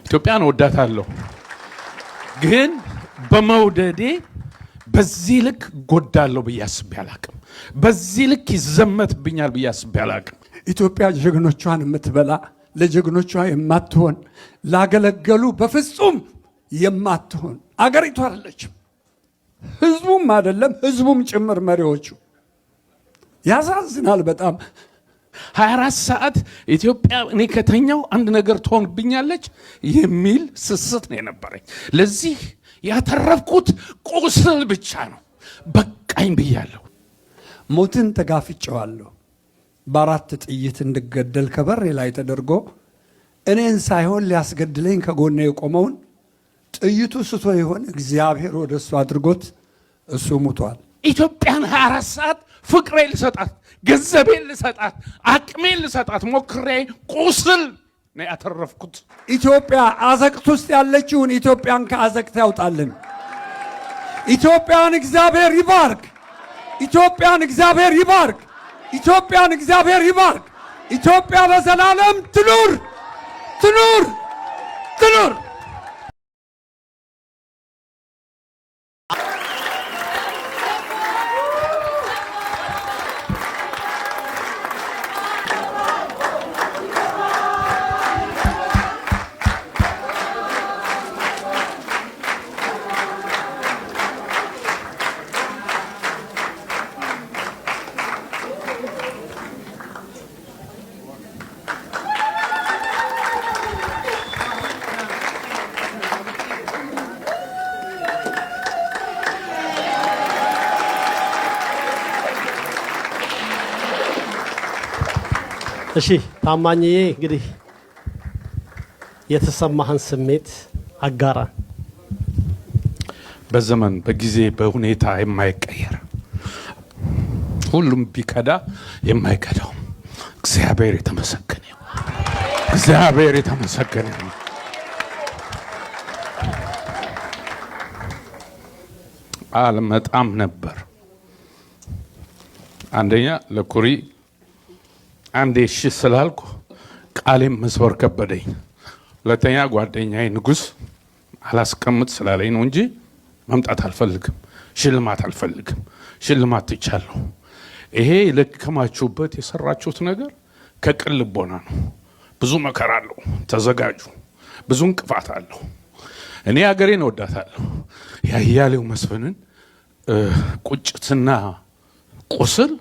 ኢትዮጵያን እወዳታለሁ፣ ግን በመውደዴ በዚህ ልክ ጎዳለሁ ብዬ አስቤ አላቅም። በዚህ ልክ ይዘመትብኛል ብዬ አስቤ አላቅም። ኢትዮጵያ ጀግኖቿን የምትበላ፣ ለጀግኖቿ የማትሆን፣ ላገለገሉ በፍጹም የማትሆን አገሪቱ አይደለችም። ህዝቡም አይደለም፣ ህዝቡም ጭምር መሪዎቹ። ያሳዝናል በጣም። 24 ሰዓት ኢትዮጵያ እኔ ከተኛው አንድ ነገር ትሆንብኛለች የሚል ስስት ነው የነበረኝ። ለዚህ ያተረፍኩት ቁስል ብቻ ነው። በቃኝ ብያለሁ። ሞትን ተጋፍጨዋለሁ። በአራት ጥይት እንድገደል ከበሬ ላይ ተደርጎ እኔን ሳይሆን ሊያስገድለኝ ከጎኔ የቆመውን ጥይቱ ስቶ ይሆን እግዚአብሔር ወደ እሱ አድርጎት እሱ ሙቷል። ኢትዮጵያን 24 ሰዓት ፍቅሬን ልሰጣት፣ ገንዘቤን ልሰጣት፣ አቅሜን ልሰጣት ሞክሬ ቁስል ነው ያተረፍኩት። ኢትዮጵያ አዘቅት ውስጥ ያለችውን ኢትዮጵያን ከአዘቅት ያውጣልን። ኢትዮጵያን እግዚአብሔር ይባርክ። ኢትዮጵያን እግዚአብሔር ይባርክ። ኢትዮጵያን እግዚአብሔር ይባርክ። ኢትዮጵያ ለዘላለም ትኑር፣ ትኑር፣ ትኑር። እሺ ታማኝዬ፣ እንግዲህ የተሰማህን ስሜት አጋራን። በዘመን፣ በጊዜ፣ በሁኔታ የማይቀየር፣ ሁሉም ቢከዳ የማይከዳው እግዚአብሔር የተመሰገነ ይሁን። እግዚአብሔር የተመሰገነ ይሁን። አልመጣም ነበር። አንደኛ ለኩሪ አንዴ እሺ ስላልኩ ቃሌም መስበር ከበደኝ። ሁለተኛ ጓደኛዬ ንጉስ አላስቀምጥ ስላለኝ ነው እንጂ መምጣት አልፈልግም። ሽልማት አልፈልግም። ሽልማት ትቻለሁ። ይሄ የለከማችሁበት የሰራችሁት ነገር ከቅን ልቦና ነው። ብዙ መከራ አለው። ተዘጋጁ። ብዙ እንቅፋት አለው። እኔ ሀገሬን እወዳታለሁ። የአያሌው መስፍንን ቁጭትና ቁስል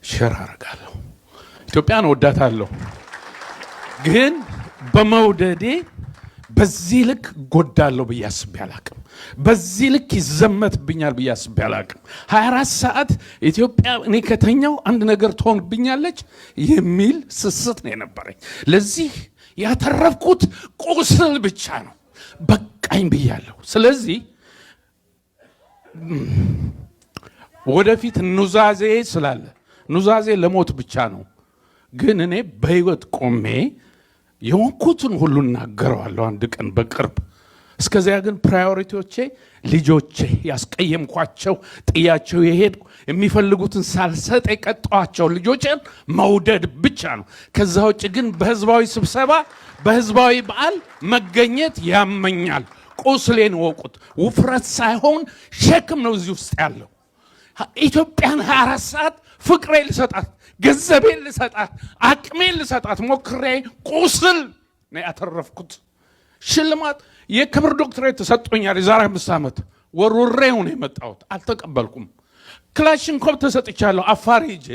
share አደርጋለሁ። ኢትዮጵያን እወዳታለሁ፣ ግን በመውደዴ በዚህ ልክ ጎዳለሁ ብዬ አስቤ አላቅም። በዚህ ልክ ይዘመትብኛል ብዬ አስቤ አላቅም። 24 ሰዓት ኢትዮጵያ እኔ ከተኛው አንድ ነገር ትሆንብኛለች የሚል ስስት ነው የነበረኝ። ለዚህ ያተረፍኩት ቁስል ብቻ ነው። በቃኝ ብያለሁ። ስለዚህ ወደፊት ኑዛዜ ስላለ፣ ኑዛዜ ለሞት ብቻ ነው። ግን እኔ በህይወት ቆሜ የሆንኩትን ሁሉ እናገረዋለሁ አንድ ቀን በቅርብ። እስከዚያ ግን priority ዎቼ ልጆቼ፣ ያስቀየምኳቸው፣ ጥያቸው የሄድኩ፣ የሚፈልጉትን ሳልሰጥ የቀጣኋቸው ልጆቼን መውደድ ብቻ ነው። ከዛ ውጭ ግን በህዝባዊ ስብሰባ፣ በህዝባዊ በዓል መገኘት ያመኛል። ቁስሌን ወቁት። ውፍረት ሳይሆን ሸክም ነው እዚህ ውስጥ ያለው። ኢትዮጵያን 24 ሰዓት ፍቅሬን ልሰጣት፣ ገንዘቤን ልሰጣት፣ አቅሜን ልሰጣት ሞክሬ ቁስል ነው ያተረፍኩት። ሽልማት የክብር ዶክትሬት ተሰጥቶኛል። የዛሬ 5 ዓመት ወርውሬው ነው የመጣሁት። አልተቀበልኩም። ክላሽንኮቭ ተሰጥቻለሁ። አፋር ሄጄ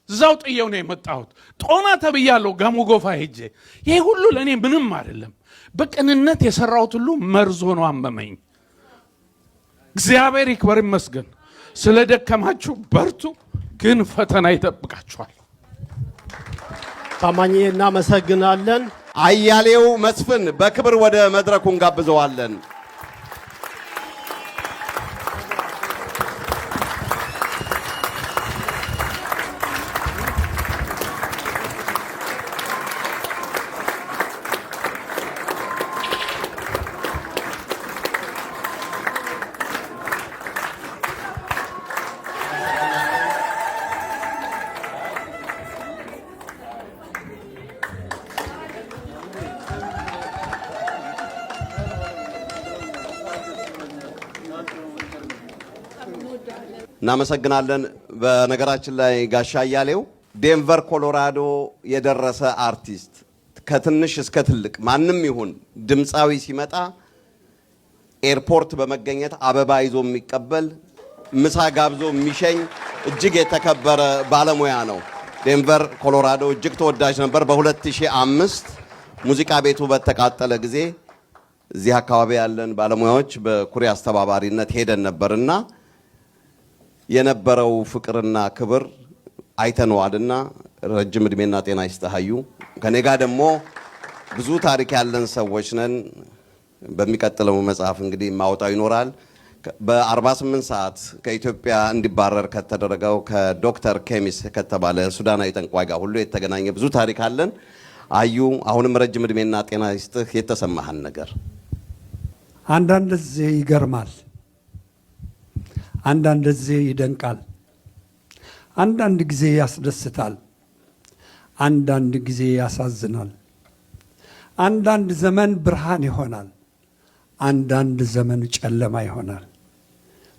እዛው ጥየው ነው የመጣሁት። ጦና ተብያለሁ። ጋሞ ጎፋ ሄጄ። ይሄ ሁሉ ለእኔ ምንም አይደለም። በቅንነት የሰራሁት ሁሉ መርዝ ሆኖ አመመኝ። እግዚአብሔር ይክበር ይመስገን። ስለ ደከማችሁ በርቱ፣ ግን ፈተና ይጠብቃችኋል። ታማኝዬ እናመሰግናለን። አያሌው መስፍን በክብር ወደ መድረኩ እንጋብዘዋለን። እናመሰግናለን። በነገራችን ላይ ጋሻ አያሌው ዴንቨር ኮሎራዶ የደረሰ አርቲስት፣ ከትንሽ እስከ ትልቅ ማንም ይሁን ድምፃዊ ሲመጣ ኤርፖርት በመገኘት አበባ ይዞ የሚቀበል፣ ምሳ ጋብዞ የሚሸኝ እጅግ የተከበረ ባለሙያ ነው። ዴንቨር ኮሎራዶ እጅግ ተወዳጅ ነበር። በ2005 ሙዚቃ ቤቱ በተቃጠለ ጊዜ እዚህ አካባቢ ያለን ባለሙያዎች በኩሪ አስተባባሪነት ሄደን ነበርና የነበረው ፍቅርና ክብር አይተነዋልና ረጅም እድሜና ጤና ይስጥህ አዩ። ከኔ ጋር ደግሞ ብዙ ታሪክ ያለን ሰዎች ነን። በሚቀጥለው መጽሐፍ እንግዲህ ማውጣው ይኖራል። በ48 ሰዓት ከኢትዮጵያ እንዲባረር ከተደረገው ከዶክተር ኬሚስ ከተባለ ሱዳናዊ ጠንቋይ ጋር ሁሉ የተገናኘ ብዙ ታሪክ አለን። አዩ፣ አሁንም ረጅም እድሜና ጤና ይስጥህ። የተሰማህን ነገር። አንዳንድ ጊዜ ይገርማል፣ አንዳንድ ጊዜ ይደንቃል፣ አንዳንድ ጊዜ ያስደስታል፣ አንዳንድ ጊዜ ያሳዝናል። አንዳንድ ዘመን ብርሃን ይሆናል፣ አንዳንድ ዘመን ጨለማ ይሆናል።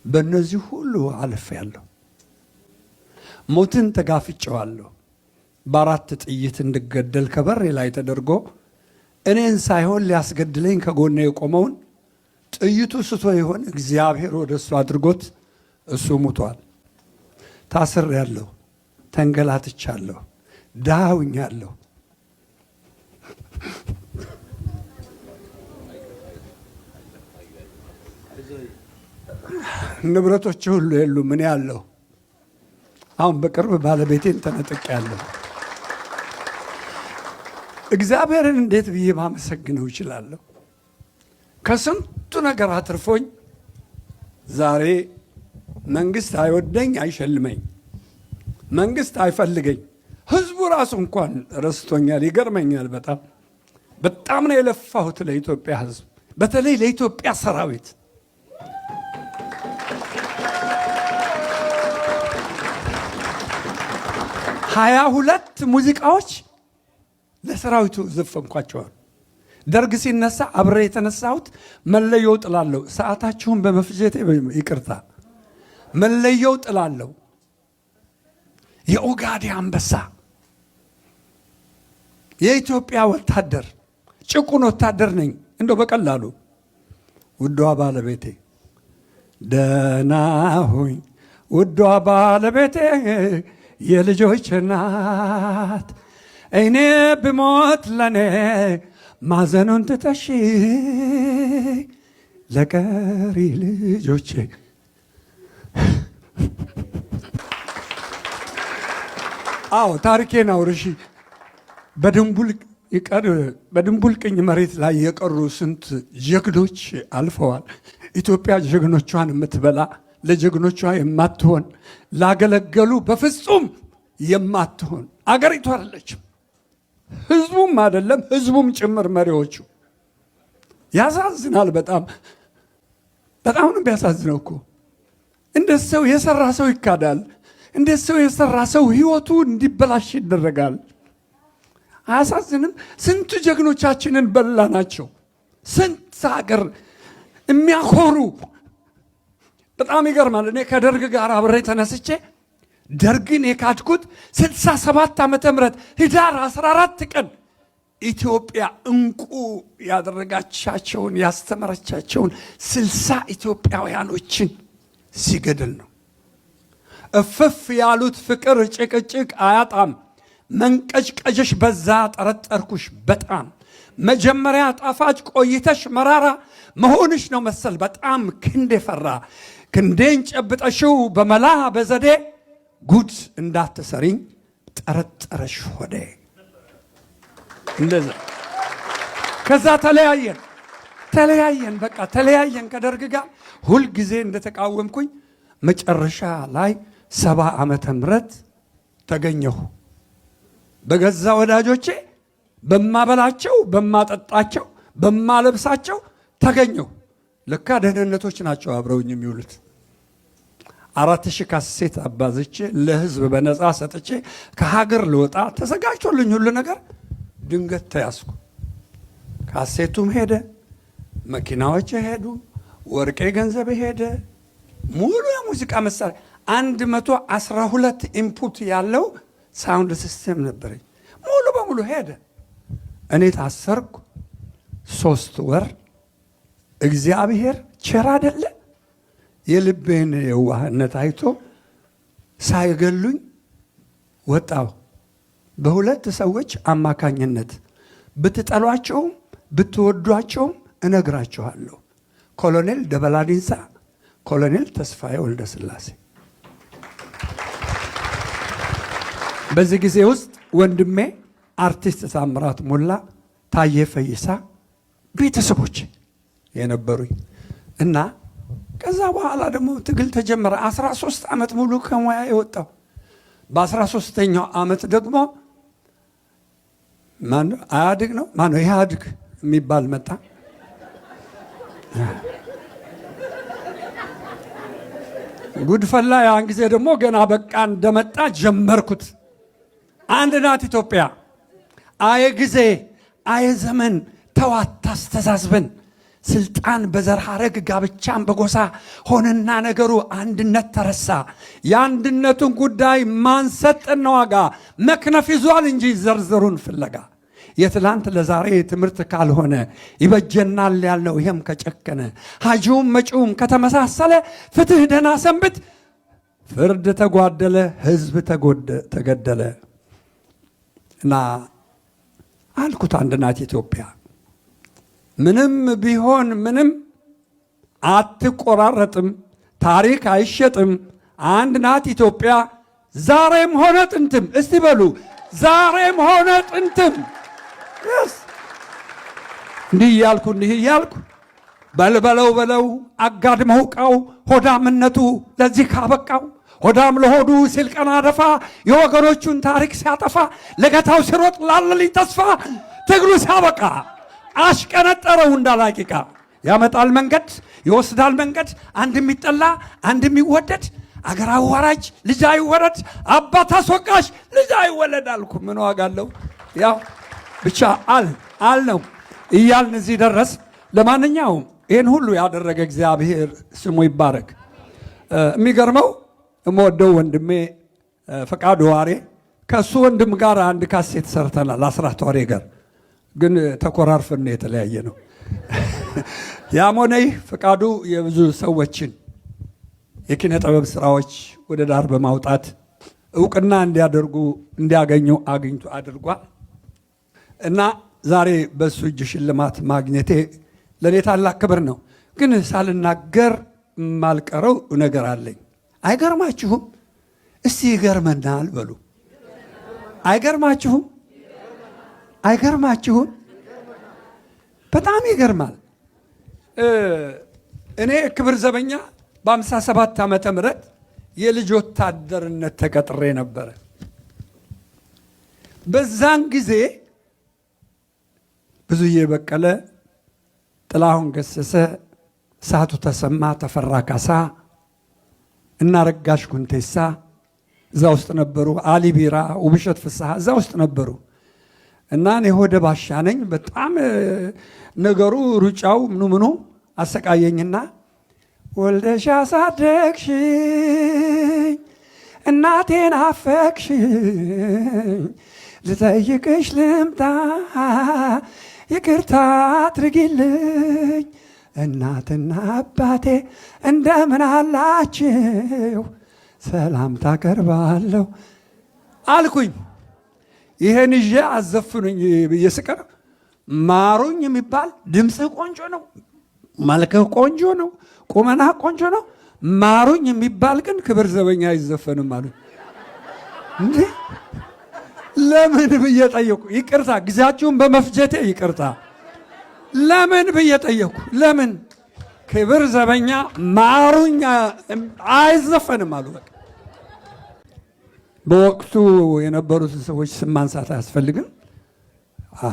በእነዚህ ሁሉ አልፌያለሁ። ሞትን ተጋፍጬዋለሁ። በአራት ጥይት እንድገደል ከበሬ ላይ ተደርጎ እኔን ሳይሆን ሊያስገድለኝ ከጎኔ የቆመውን ጥይቱ ስቶ ይሆን እግዚአብሔር ወደ እሱ አድርጎት እሱ ሙቷል። ታስሬያለሁ፣ ተንገላትቻለሁ፣ ድሃ ሆኛለሁ። ንብረቶች ሁሉ የሉም። እኔ ያለሁ አሁን በቅርብ ባለቤቴን ተነጥቄያለሁ። እግዚአብሔርን እንዴት ብዬ ማመሰግነው እችላለሁ? ከስንቱ ነገር አትርፎኝ ዛሬ መንግስት አይወደኝ፣ አይሸልመኝ፣ መንግስት አይፈልገኝ፣ ህዝቡ ራሱ እንኳን ረስቶኛል። ይገርመኛል። በጣም በጣም ነው የለፋሁት ለኢትዮጵያ ህዝብ፣ በተለይ ለኢትዮጵያ ሰራዊት። 22 ሙዚቃዎች ለሰራዊቱ ዘፈንኳቸዋል። ደርግ ሲነሳ አብሬ የተነሳሁት መለየው ጥላለሁ። ሰዓታችሁን በመፍጀቴ ይቅርታ። መለየው ጥላለሁ። የኦጋዴ አንበሳ፣ የኢትዮጵያ ወታደር፣ ጭቁን ወታደር ነኝ። እንደው በቀላሉ ውዷ ባለቤቴ ደህና ሁኝ፣ ውዷ ባለቤቴ፣ የልጆች እናት፣ እኔ ብሞት ለኔ ማዘኑን ትተሽ ለቀሪ ልጆቼ። አዎ፣ ታሪኬን አውርሺ። በድንቡል ይቀር በድንቡል ቅኝ መሬት ላይ የቀሩ ስንት ጀግኖች አልፈዋል። ኢትዮጵያ ጀግኖቿን የምትበላ፣ ለጀግኖቿ የማትሆን፣ ላገለገሉ በፍጹም የማትሆን አገሪቱ አይደለችም። ህዝቡም አይደለም፣ ህዝቡም ጭምር መሪዎቹ። ያሳዝናል። በጣም በጣም ነው የሚያሳዝነው እኮ። እንደ ሰው የሰራ ሰው ይካዳል። እንደ ሰው የሰራ ሰው ህይወቱ እንዲበላሽ ይደረጋል። አያሳዝንም? ስንቱ ጀግኖቻችንን በላ ናቸው። ስንት ሀገር የሚያኮሩ። በጣም ይገርማል። እኔ ከደርግ ጋር አብሬ ተነስቼ ደርግን የካድኩት 67 ዓመተ ምህረት ህዳር 14 ቀን ኢትዮጵያ እንቁ ያደረጋቻቸውን፣ ያስተማረቻቸውን 60 ኢትዮጵያውያኖችን ሲገድል ነው። እፍፍ ያሉት ፍቅር ጭቅጭቅ አያጣም። መንቀጭቀጭሽ በዛ ጠረጠርኩሽ በጣም። መጀመሪያ ጣፋጭ ቆይተሽ መራራ መሆንሽ ነው መሰል በጣም ክንዴ ፈራ። ክንዴን ጨብጠሽው በመላ በዘዴ ጉድ እንዳትሰሪኝ ጠረጠረሽ ሆዴ። እንደዛ ከዛ ተለያየን ተለያየን፣ በቃ ተለያየን ከደርግ ጋር። ሁልጊዜ እንደተቃወምኩኝ መጨረሻ ላይ 70 ዓመተ ምህረት ተገኘሁ። በገዛ ወዳጆቼ፣ በማበላቸው፣ በማጠጣቸው፣ በማለብሳቸው ተገኘሁ። ለካ ደህንነቶች ናቸው አብረውኝ የሚውሉት። 4000 ካሴት አባዝቼ ለህዝብ በነፃ ሰጥቼ ከሀገር ልወጣ ተዘጋጅቶልኝ ሁሉ ነገር ድንገት ተያዝኩ። ካሴቱም ሄደ፣ መኪናዎች ሄዱ፣ ወርቄ ገንዘብ ሄደ፣ ሙሉ የሙዚቃ መሳሪያ። 112 input ያለው sound system ነበረኝ። ሙሉ በሙሉ ሄደ። እኔ ታሰርኩ 3 ወር። እግዚአብሔር ቸር አደለ? የልቤን የዋህነት አይቶ ሳይገሉኝ ወጣሁ። በሁለት ሰዎች አማካኝነት፣ ብትጠሏቸውም ብትወዷቸውም እነግራችኋለሁ። ኮሎኔል ደበላ ዲንሳ፣ ኮሎኔል ተስፋዬ ወልደ ስላሴ። በዚህ ጊዜ ውስጥ ወንድሜ አርቲስት ታምራት ሞላ፣ ታዬ ፈይሳ ቤተሰቦች የነበሩኝ እና ከዛ በኋላ ደግሞ ትግል ተጀመረ። 13 ዓመት ሙሉ ከሙያ የወጣው፣ በ13ኛው ዓመት ደግሞ ማነው አያድግ ነው ማነው ኢህአድግ የሚባል መጣ። ጉድፈላ። ያን ጊዜ ደግሞ ገና በቃ እንደመጣ ጀመርኩት። አንድ ናት ኢትዮጵያ። አየ ጊዜ አየ ዘመን ተዋት ታስተዛዝበን፣ ስልጣን በዘር ሐረግ ጋብቻን በጎሳ ሆነና ነገሩ አንድነት ተረሳ። የአንድነቱን ጉዳይ ማን ሰጠን ዋጋ? መክነፍ ይዟል እንጂ ዘርዘሩን ፍለጋ። የትላንት ለዛሬ ትምህርት ካልሆነ፣ ይበጀናል ያልነው ይሄም ከጨከነ፣ ሀጂውም መጪውም ከተመሳሰለ፣ ፍትህ ደህና ሰንብት፣ ፍርድ ተጓደለ፣ ህዝብ ተገደለ እና አልኩት አንድ ናት ኢትዮጵያ፣ ምንም ቢሆን ምንም አትቆራረጥም፣ ታሪክ አይሸጥም። አንድ ናት ኢትዮጵያ ዛሬም ሆነ ጥንትም። እስቲ በሉ፣ ዛሬም ሆነ ጥንትም። እንዲህ እያልኩ እንዲህ እያልኩ በልበለው በለው አጋድመው ዕቃው፣ ሆዳምነቱ ለዚህ ካበቃው፣ ሆዳም ለሆዱ ሲል ቀና ደፋ፣ የወገኖቹን ታሪክ ሲያጠፋ፣ ለገታው ሲሮጥ ላለልኝ ተስፋ፣ ትግሉ ሲያበቃ አሽቀነጠረው እንዳላቂቃ። ያመጣል መንገድ ይወስዳል መንገድ፣ አንድ የሚጠላ አንድ የሚወደድ፣ አገር አዋራጅ ልጅ አይወረድ፣ አባት አስወቃሽ ልጅ አይወለድ አልኩ። ምን ዋጋ አለው? ያው ብቻ አል አል ነው እያልን እዚህ ደረስ። ለማንኛውም ይህን ሁሉ ያደረገ እግዚአብሔር ስሙ ይባረክ። የሚገርመው የምወደው ወንድሜ ፈቃዱ ዋሬ ከእሱ ወንድም ጋር አንድ ካሴት ሰርተናል፣ አስራት ዋሬ ጋር፣ ግን ተኮራርፈን ነው የተለያየ ነው። ያም ሆነ ይህ ፈቃዱ የብዙ ሰዎችን የኪነ ጥበብ ስራዎች ወደ ዳር በማውጣት እውቅና እንዲያደርጉ እንዲያገኙ አግኝቶ አድርጓል እና ዛሬ በእሱ እጅ ሽልማት ማግኘቴ ለእኔ ታላቅ ክብር ነው። ግን ሳልናገር የማልቀረው ነገር አለኝ። አይገርማችሁም? እስቲ ይገርመናል በሉ። አይገርማችሁም? አይገርማችሁም? በጣም ይገርማል። እኔ ክብር ዘበኛ በ57 ዓመተ ምህረት የልጅ ወታደርነት ተቀጥሬ ነበረ። በዛን ጊዜ ብዙዬ በቀለ፣ ጥላሁን ገሰሰ፣ እሳቱ ተሰማ፣ ተፈራ ካሳ እና ረጋሽ ኩንቴሳ እዛ ውስጥ ነበሩ። አሊ ቢራ፣ ውብሸት ፍስሐ እዛ ውስጥ ነበሩ። እና እኔ ሆደ ባሻ ነኝ። በጣም ነገሩ ሩጫው ምኑ ምኑ አሰቃየኝና ወልደሽ አሳደግሽኝ እናቴን አፈቅሽኝ፣ ልጠይቅሽ ልምጣ ይቅርታ አድርጊልኝ፣ እናትና አባቴ እንደምን አላችሁ፣ ሰላምታ ቀርባለሁ አልኩኝ። ይሄን ይዤ አዘፍኑኝ ብዬ ስቀርብ ማሩኝ የሚባል፣ ድምፅህ ቆንጆ ነው፣ መልክህ ቆንጆ ነው፣ ቁመናህ ቆንጆ ነው፣ ማሩኝ የሚባል ግን ክብር ዘበኛ አይዘፈንም አሉ። እንዴ ለምን ብዬ ጠየኩ። ይቅርታ፣ ጊዜያችሁን በመፍጀቴ ይቅርታ። ለምን ብዬ ጠየኩ። ለምን ክብር ዘበኛ ማሩኝ አይዘፈንም አሉ። በቃ በወቅቱ የነበሩትን ሰዎች ስም ማንሳት አያስፈልግም።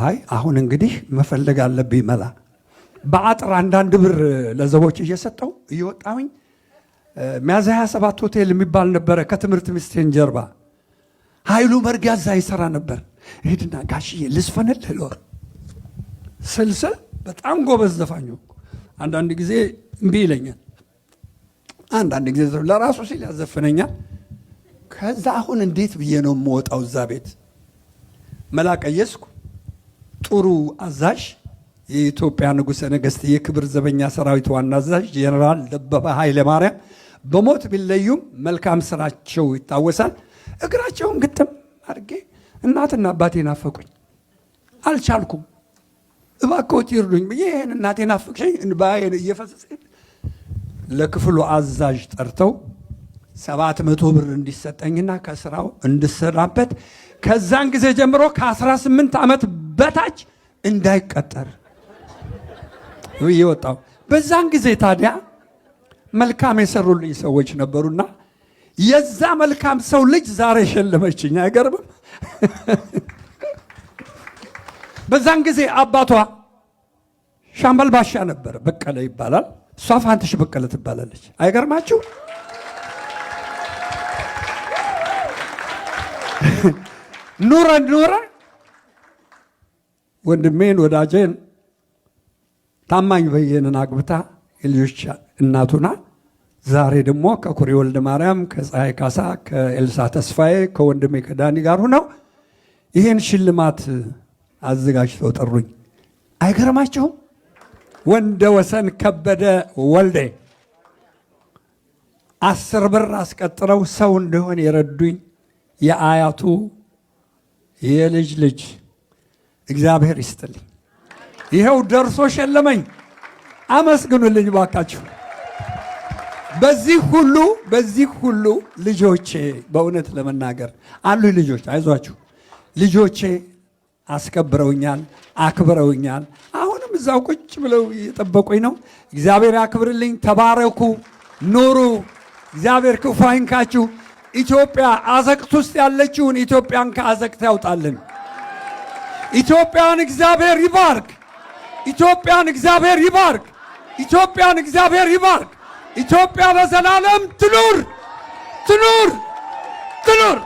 አይ አሁን እንግዲህ መፈለግ አለብኝ መላ። በአጥር አንዳንድ ብር ለዘቦች እየሰጠው እየወጣሁኝ ሚያዝያ 27 ሆቴል የሚባል ነበረ ከትምህርት ሚኒስቴር ጀርባ። ኃይሉ መርጊያ እዛ ይሰራ ነበር። ሄድና ጋሽዬ ልዝፈንልህ እለዋለሁ። ስልስል በጣም ጎበዝ ዘፋኝ። አንዳንድ ጊዜ እምቢ ይለኛል። አንዳንድ ጊዜ ለራሱ ሲል ያዘፍነኛል። ከዛ አሁን እንዴት ብዬ ነው የምወጣው? እዛ ቤት መላ ቀየስኩ። ጥሩ አዛዥ፣ የኢትዮጵያ ንጉሠ ነገሥት የክብር ዘበኛ ሰራዊት ዋና አዛዥ ጄኔራል ደበበ ኃይለ ማርያም በሞት ቢለዩም መልካም ስራቸው ይታወሳል። እግራቸውን ግጥም አድርጌ እናትና አባቴ ናፈቁኝ፣ አልቻልኩም፣ እባክዎት ይርዱኝ ብዬ ይህን እናቴ ናፍቅሽኝ እንባዬን እየፈሰሰ ለክፍሉ አዛዥ ጠርተው 700 ብር እንዲሰጠኝና ከስራው እንድሰናበት፣ ከዛን ጊዜ ጀምሮ ከ18 ዓመት በታች እንዳይቀጠር ብዬ ወጣሁ። በዛን ጊዜ ታዲያ መልካም የሰሩልኝ ሰዎች ነበሩና የዛ መልካም ሰው ልጅ ዛሬ ሸለመችኝ። አይገርምም? በዛን ጊዜ አባቷ ሻምበል ባሻ ነበር፣ በቀለ ይባላል። እሷ ፋንትሽ በቀለ ትባላለች። አይገርማችሁ? ኑረ ኑረ ወንድሜን ወዳጄን ታማኝ በየነን አግብታ የልጆች እናቱና ዛሬ ደግሞ ከኩሪ ወልደ ማርያም፣ ከፀሐይ ካሳ፣ ከኤልሳ ተስፋዬ፣ ከወንድሜ ከዳኒ ጋር ሁነው ይህን ሽልማት አዘጋጅተው ጠሩኝ። አይገርማችሁም? ወንደ ወሰን ከበደ ወልዴ 10 ብር አስቀጥረው ሰው እንደሆን የረዱኝ የአያቱ የልጅ ልጅ እግዚአብሔር ይስጥልኝ። ይኸው ደርሶ ሸለመኝ። አመስግኑልኝ ባካችሁ። በዚህ ሁሉ ልጆቼ፣ በእውነት ለመናገር አሉ ልጆች፣ አይዟችሁ፣ ልጆቼ አስከብረውኛል፣ አክብረውኛል። አሁንም እዛው ቁጭ ብለው እየጠበቁኝ ነው። እግዚአብሔር ያክብርልኝ። ተባረኩ፣ ኑሩ። እግዚአብሔር ክፉ አይንካችሁ። ኢትዮጵያ አዘቅት ውስጥ ያለችውን ኢትዮጵያን ከአዘቅት ያውጣልን። ኢትዮጵያን እግዚአብሔር ይባርክ። ኢትዮጵያን እግዚአብሔር ይባርክ። ኢትዮጵያን እግዚአብሔር ይባርክ። ኢትዮጵያ ለዘላለም ትኑር፣ ትኑር፣ ትኑር።